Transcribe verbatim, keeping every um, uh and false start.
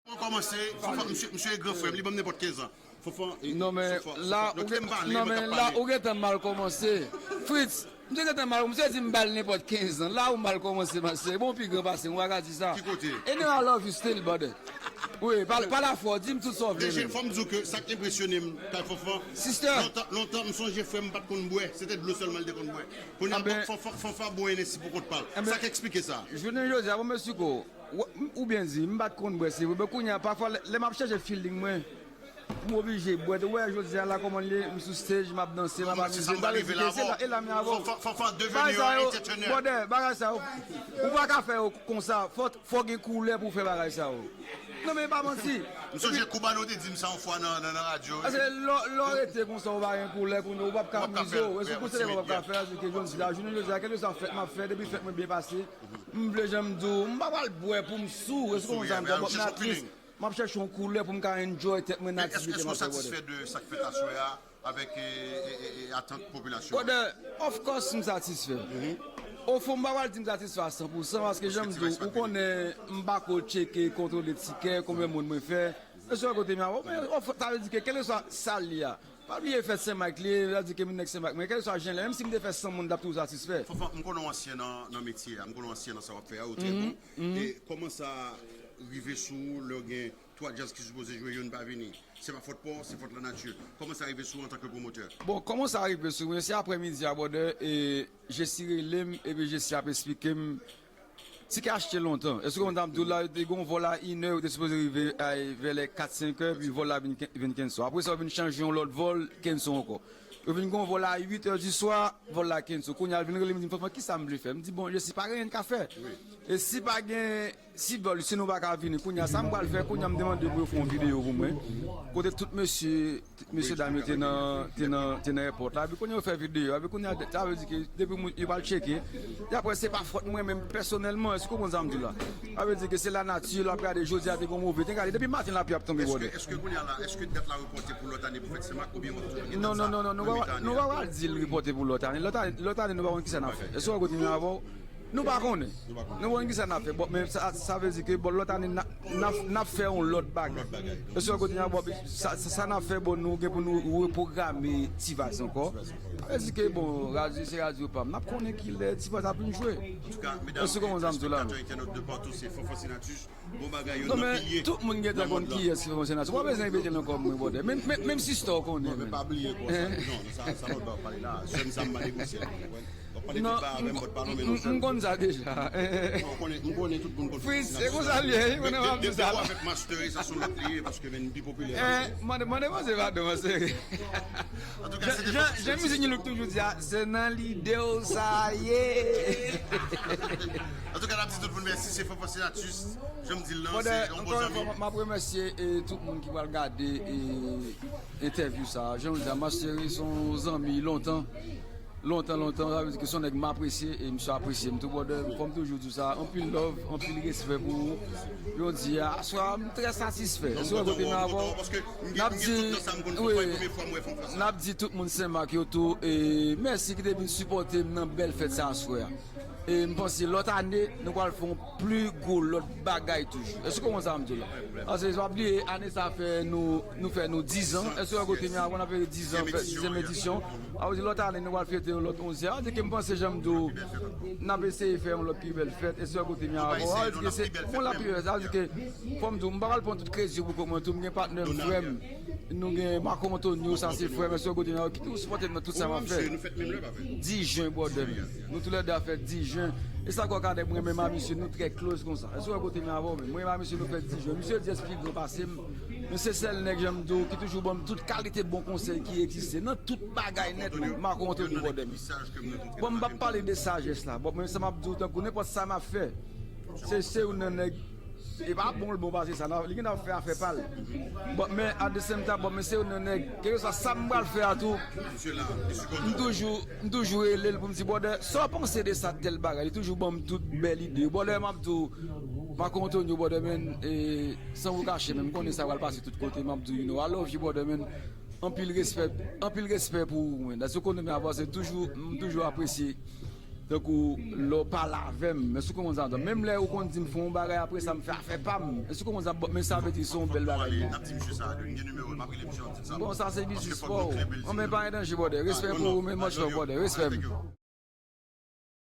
Mwen kòmanse, Fanfan, misye, misye e gran frè m, li ban m nenpòt kenz an. Fanfan, e, Non men Fanfan, la Fanfan, ou kite m gen- pale, non mwen men k ap la pale. Ou gentan mal kòmanse. Fritz, misye gentan mal, misye di m ba l nenpòt kenz an. La ou mal kòmanse, ma sè. Bon, pi gran pase m, ou pa ka di sa. Ki kote? Anyway, I love you still, brother. Wi, pale, pale afò, di m tout sa w vle. Deje, Menm. Fò m di w ke sa k enpresyone m, kay Fanfan, Sister. Lontan, lontan, m sonje frè m pa t konn bwè, se te dlo sèlman l te konn bwè. Kounye a, Anben, Fanfan, Fanfan bwè Hennessy pou kont pa l. Anben, Sa k eksplike sa. Jounen jodi a, bon, mesye ko, ou byen di, m pa t konn bwè, se vre. Men kounye a, pafwa, lè, lè m ap chèche feeling mwen, m oblije bwè. Ou wè, jodi a, la kòman l ye, m sou stage, m ap danse, m ap Mwen, se sa amize. m Sa vle rive di la ke se la, avè w. e la m ye avè w. Fanfan, Fanfan deveni Bagay sa yon yo, entertainer. Brother, bagay sa yo, ou pa ka fè yo konsa. Fò, fò gen koulè pou fè bagay sa yo. Non, men e pa manti. M sonje Koubano te di m sa yon fwa nan, nan, nan radyo. Paske lè, lè w rete konsa, ou pa gen koulè, kounye a, ou p ap ka Ou p ap ka amize fè w. l, Èske ou w p ap konsidere w p ap ka asime fè l? Èske jodi a, jounen jodi a, kèlkeswa fèt m ap fè, depi fèt mwen byen pase, m vle jan m di w, m pa pral bwè pou m sou. Èske w konprann sa m di w? Bon, men at least, m ap chèche yon koulè pou m ka enjoy tèt mwen nan Men èske, aktivite èske m w ap fè, brother. Satisfè de sa k fèt aswè a avèk e, e, e, e atant popilasyon an? Brother, of course, m satisfè. Ofon, m pa pral di m satisfè a san pou san, paske jan m di w, ou konnen m pa ko tcheke, kontwole tikè, konbyen moun mwen fè. Èske w wè kote m ye avè w? Men, ofon, sa vle di ke kèlkeswa sa l ye a, pa bliye fèt Sen Mak li ye, sa vle di ke m nèg Sen Mak, men kèlkeswa jan l ye, menm si m te fè san moun, m t ap toujou satisfè. Fanfan, m konnen w ansyen nan, nan metye a, m konnen w ansyen nan sa w ap fè a, ou trè bon. E kòman sa rive sou ou lè w gen twa djaz ki sipoze jwe, youn pa vini? Se pa fòt pa w, se fòt lanati. Kòman sa rive sou ou antanke pwomotè? Bon, kòman sa rive sou mwen? Se aprè midi a, brother, e Jesi rele m, epi Jesi ap esplike m. Tikè achte lontan. Èske w konn sa m di w la, yo te gen yon vòl a inè, yo te sipoze rive a, vè lè kat, senk è, epi vòl la vin ken- vin kenson. Apre sa, yo vin chanje yon lòt vòl, kenson ankò. Yo vin gen yon vòl a uit è di swa, vòl la kenson. Kounye a, l vin rele m, di m, "Fanfan, kisa m vle fè?" M di, "Bon, Jesi, pa gen anyen n ka fè." E si pa gen, si vòl, si nou pa ka vini, kounye a, sa m pral fè, kounye a, m demande pou yo fè yon videyo pou mwen. Kote tout mesye, mesye dam yo te nan, te nan, te nan èpòt la. Epi kounye a, yo fè videyo. Epi kounye a, sa vle di ke depi moun, yo pral tcheke. E apre, se pa fòt mwen menm pèsonèlman. Èske w konprann sa m di w la? Sa vle di ke se lanati, l ap gade, jodi a te gen yon move. Te gade, depi maten, lapli ap tonbe, brother. Èske kounye a la, èske dat la repòte pou lòt ane pou fèt Sen Mak oubyen w ap toujou gen dat sa? Non, non, non, non, nou pa, nou pa pral di l repòte pou lòt ane. Lòt ane, lòt ane, nou pa konn kisa n ap fè. Èske w wè kote m ye avè w? Nou pa konnen. Nou pa konn kisa n ap fè. Bon, men sa, sa vle di ke, bon, lòt ane, n ap, n ap, n ap fè yon lòt bagay. Èske w wè kote m ye avè w? Bon, sa, sa, sa n ap fè, bon, nou gen pou nou repwograme T-Vibes ankò. Sa vle di ke, bon, radyo, se radyo pa m. N ap konnen kilè T-Vibes ap vin jwe. Antouka, medam, Èske w konprann sa m di w la, non? Telespèktatè, entènòt de patou, se Fanfan Sinatjis. Bon bagay, youn Non, nan men pilye. Tout moun gentan konn kiyès ki Fanfan Sinatjis. Ou pa bezwen repete l ankò pou mwen, brother. Menm, menm, menm sista w konnen, Bon, men menm. Pa bliye konsa. Non, sa, sa lòt ba w pale la. Sè m sa m pa negosye l, ou konprann? W ap pale Non, tout ba avè m, m, pa t pa nonmen m, non m sè m. konn sa deja. Non, w konnen, m konnen tout moun konn Fritz, Fanfan e konsa l ye, wi, mwen, nan m ap di sa. Depi w avèk Master, sa se yon lòt li ye, paske men m pi popilè. Eh, mande, mande, mande, padon, mwen sere. Antouka, se te Jan, jan mizik New Look toujou di a, se nan lide w sa ye. Antouka, n ap di tout moun mèsi, se Fanfan Sinatjis. Jan m di l lan, se Brother, yon bon ankò yon fwa, zanmi. m ap remèsye e tout moun ki pral gade e entèvyou sa. Jan w di a, Master Ri se yon zanmi lontan. Lontan, lontan, sa vle di ke se yon nèg m apresye e misye apresye m tou, brother. Fò m toujou di w sa, anpil love, anpil respè pou ou. Jodi a, aswè a, m trè satisfè. Èske w wè kote m ye avè w? N ap di, wi, n ap di tout moun Sen Mak yo tou, e mèsi ki te vin sipòte m nan bèl fèt sa aswè a. E m panse lòt ane, nou pral fè yon pli gwo lòt bagay toujou. Èske w konn sa m di w la? Paske, pa bliye, ane sa fè nou, nou fè nou diz an. Èske w wè kote m ye avè w, n ap fè diz an, fè dizyèm edisyon. Sa vle di lòt ane, nou pral fete yon lòt onzyèm. Sa vle di ke m panse, jan m di w, n ap eseye fè yon lòt pi bèl fèt. Èske w wè kote m ye avè w? Sa vle di ke se, bon, la pi bèl. Sa vle di ke, fò m di w, m pa pral pran tout kredi pou kont mwen tou, m gen patnè m, frè m. Nou gen Marco Antonio, sa se frè m, èske w wè kote m ye avè w, ki toujou sipòte m nan tout sa m ap fè. Dis jen, brother, man. Nou toulède a fè dis jen. E sa k wè kadèk mwen menm a misye, nou trè close konsa. Èske w wè kote m ye avè w menm? Mwen menm a misye, nou fè dis jen. Misye dyès pi gran pase m. Men se sèl nèg, jan m di w, ki toujou ban m tout kalite bon konsèy ki egziste. Nan tout bagay nèt, man. Marco Antonio, brother, man. Bon, m p ap pale de sajès la. Bon, men sa m ap di w, tankou nenpòt sa m ap fè, se, se youn nan nèg, e pa bon l bon pase sa, li gen ap fè afè pa l. Bon, men at the same time, bon, men se youn nan nèg, kèlkeswa sa m pral fè a tou, m toujou, m toujou rele l pou m di, brother, sa w panse de sa, tèl bagay? Li toujou ban m tout bèl ide. Brother, m ap di w, Marco Antonio, brother, man, e, san ou kache, men m konnen sa pral pase tout kote, m ap di w, you know, I love you, brother, man. Anpil respè, anpil respè pou ou, man. That's ekonomi avanse, toujou, m toujou apresye Tankou lè w pale avè m, èske w konprann sa m di w? Menm lè ou konn di m fè yon bagay, apre sa m fè afè pa m, èske w konprann sa m di w? Men sa vle di se yon bèl bagay. Bon, sa se biznis pa w. Bon, men pa gen danje, brother. Respè pou ou, men much love, brother. Respè.